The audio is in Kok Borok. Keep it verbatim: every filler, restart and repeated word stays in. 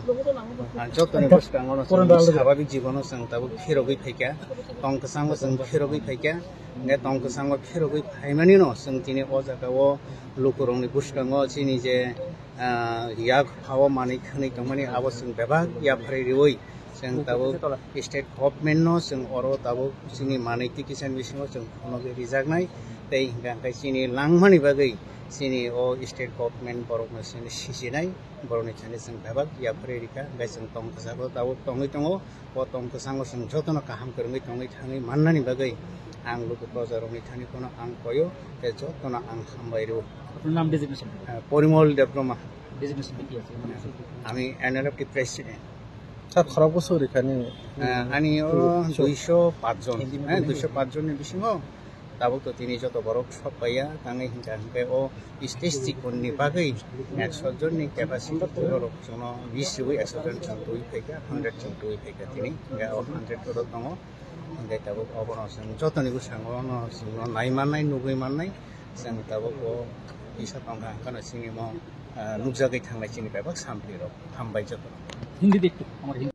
Ah, jotoni bwskango no chwng sababik jibono chwng tabuk phirogwi phaikha, tong kwchango chwng phirogwi phaikha, hwnkhe tong kwchango phirogwi phaimanino chwng tini o jagao lukurokni bwskango chini je, ah, yak phao manwi khwnwi tongmani abo chwng bebak yapharwi riwi chwng tabuk state government no chwng oro tabuk chini manwi twi kisan bisingo chwng phunugwi rijaknai, tei hwnkhe chini langmani bagwi chini o state government borokno chini sijinai. Borokni thani chwng bebak yapharwi rikha, hwnkhe chwng tong kwcharo tabuk tongwi tongo. O tong kwchango chwng jotono kaham kwrwngwi tongwi thangwi mannani bagwi ang luku projarokni thani phano ang koyo, tei jotono ang hambai rwo. আপনার নাম designation? Ah, Porimol Debbarma. Designation কি আছে? Ami N L F T president. Sir, khorok bwswk rikha nini? Ah, ani oro duiso paanch jon, eh, duiso paanch jonni bisingo tabuk to tini joto borok sok paiya, tangwi hwnkha hwnkhe o stage chikonni bagwi ekso jonni capacity borok chwngno bish rwui ekso jon chwng twi phaikha, hundred chwng twi phaikha tini, hwnkhe o hundred kotor tongo, hwnkhe tabuk obono chwng jotoni bwskango no chwngno nai mannai, nugwi mannai, chwng tabuk o kisa tongkha hwnkhe no chini mo, ah, nukjagwi thangnai chini bebak sampli rok. Hambai jotono. Hindi দেখতে আমার হিন্দি